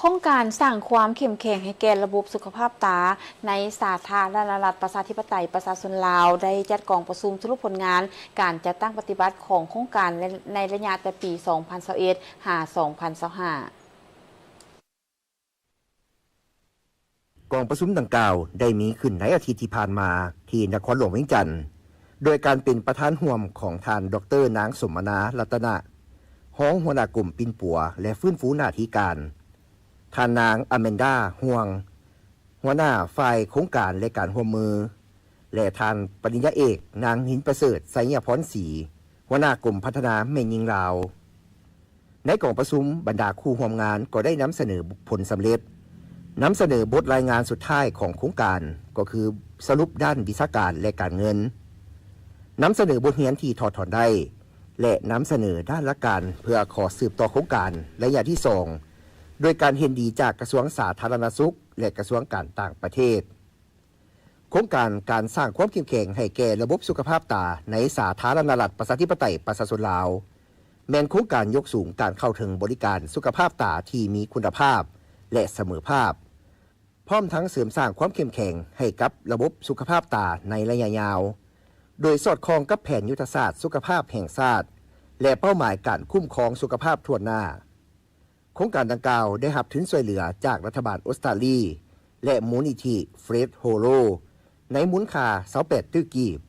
ໂຄງການສ້າງຄວາມເຂັ້ມແຂງໃຫ້ແກ່ລະບົບສຸຂະພາບຕາ ໃນສາທາລະນະລັດ ປະຊາທິປະໄຕ ປະຊາຊົນລາວ ໄດ້ຈັດກອງປະຊຸມສະຫຼຸບຜົນງານການຈັດຕັ້ງປະຕິບັດຂອງໂຄງການ ໃນ ໃນໄລຍະແຕ່ປີສອງພັນຊາວເອັດ ຫາ ສອງພັນຊາວຫ້າ. ກອງປະຊຸມດັ່ງກ່າວໄດ້ມີຂຶ້ນໃນອາທິດທີ່ຜ່ານມາ ທີ່ນະຄອນຫຼວງວຽງຈັນ ໂດຍການເປັນປະທານຮ່ວມຂອງທ່ານ ດອກເຕີ ນາງ ສົມມະນາ ລັດຕະນະ ຮອງຫົວໜ້າກົມປິ່ນປົວ ແລະ ຟື້ນຟູໜ້າທີ່ການ, ທ່ານນາງ ອາແມນດາ ຮ່ວງ ຫົວໜ້າຝ່າຍໂຄງການ ແລະ ການຮ່ວມມື ແລະ ທ່ານປະລິນຍາເອກ ນາງ ນິນປະເສີດ ໄຊຍະພອນສີ ຫົວໜ້າກົມພັດທະນາແມ່ຍິງລາວ. ໃນກອງປະຊຸມ, ບັນດາຄູ່ຮ່ວມງານກໍໄດ້ນຳສະເໜີຜົນສຳເລັດ, ນຳສະເໜີບົດລາຍງານສຸດທ້າຍຂອງໂຄງການ, ກໍຄືສະຫຼຸບດ້ານວິຊາການ ແລະ ການເງິນ, ນຳສະເໜີບົດຮຽນທີ່ຖອດຖອນໄດ້ ແລະ ນຳສະເໜີດ້ານຫຼັກການເພື່ອຂໍສືບຕໍ່ໂຄງການໄລຍະທີສອງ ໂດຍການເຫັນດີຈາກກະຊວງສາທາລະນະສຸກ ແລະ ກະຊວງການຕ່າງປະເທດ. ໂຄງການການສ້າງຄວາມເຂັ້ມແຂງໃຫ້ແກ່ລະບົບສຸຂະພາບຕາໃນສາທາລະນະລັດ ປະຊາທິປະໄຕ ປະຊາຊົນລາວ ແມ່ນໂຄງການຍົກສູງການເຂົ້າເຖິງບໍລິການສຸຂະພາບຕາທີ່ມີຄຸນນະພາບ ແລະ ສະເໝີພາບ, ພ້ອມທັງເສີມສ້າງຄວາມເຂັ້ມແຂງໃຫ້ກັບລະບົບສຸຂະພາບຕາໃນໄລຍະຍາວ, ໂດຍສອດຄ່ອງກັບແຜນຍຸດທະສາດສຸຂະພາບແຫ່ງຊາດ ແລະ ເປົ້າໝາຍການຄຸ້ມຄອງສຸຂະພາບຖ້ວນໜ້າ. ໂຄງການດັ່ງກ່າວໄດ້ຮັບທຶນຊ່ວຍເຫຼືອຈາກລັດຖະບານອົດສະຕາລີ ແລະ ມູນນິທິ Fred Hollow ໃນມູນຄ່າຊາວແປດຕື້ກີບ,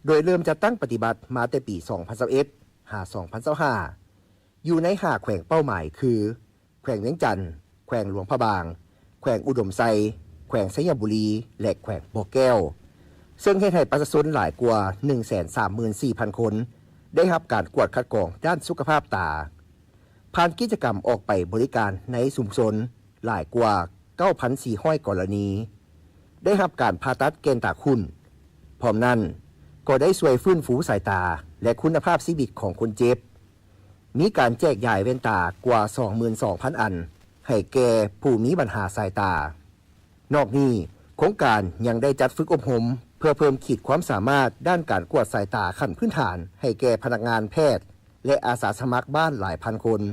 ໂດຍເລີ່ມຈັດຕັ້ງປະຕິບັດມາແຕ່ປີສອງພັນຊາວເອັດ ຫາ ສອງພັນຊາວຫ້າ ຢູ່ໃນຫ້າແຂວງເປົ້າໝາຍຄື ແຂວງວຽງຈັນ, ແຂວງຫຼວງພະບາງ, ແຂວງອຸດົມໄຊ, ແຂວງໄຊຍະບູລີ ແລະ ແຂວງບໍ່ແກ້ວ, ເຊິ່ງເຮັດໃຫ້ປະຊາຊົນຫຼາຍກວ່າໜຶ່ງແສນສາມໝື່ນສີ່ພັນຄົນ ໄດ້ຮັບການກວດຄັດກອງດ້ານສຸຂະພາບຕາ. ຜ່ານກິດຈະກຳອອກໄປບໍລິການໃນຊຸມຊົນຫຼາຍກວ່າເກົ້າພັນສີ່ຮ້ອຍກໍລະນີ, ໄດ້ຮັບການຜ່າຕັດແກ່ນຕາຂຸ້ນ, ພ້ອມນັ້ນກໍໄດ້ຊ່ວຍຟື້ນຟູສາຍຕາ ແລະ ຄຸນນະພາບຊີວິດຂອງຄົນເຈັບ, ມີການແຈກຢາຍແວ່ນຕາກວ່າສອງໝື່ນສອງພັນອັນໃຫ້ແກ່ຜູ້ມີບັນຫາສາຍຕາ. ນອກນີ້, ໂຄງການຍັງໄດ້ຈັດຝຶກອົບຮົມເພື່ອເພີ່ມຂີດຄວາມສາມາດດ້ານການກວດສາຍຕາຂັ້ນພື້ນຖານໃຫ້ແກ່ພະນັກງານແພດ ແລະ ອາສາສະໝັກບ້ານຫຼາຍພັນຄົນ,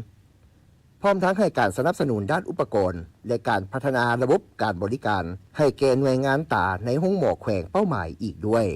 ພ້ອມທັງໃຫ້ການສະໜັບສະໜູນດ້ານອຸປະກອນ ແລະ ການພັດທະນາລະບົບການບໍລິການໃຫ້ແກ່ໜ່ວຍງານຕາໃນໂຮງໝໍແຂວງເປົ້າໝາຍອີກດ້ວຍ.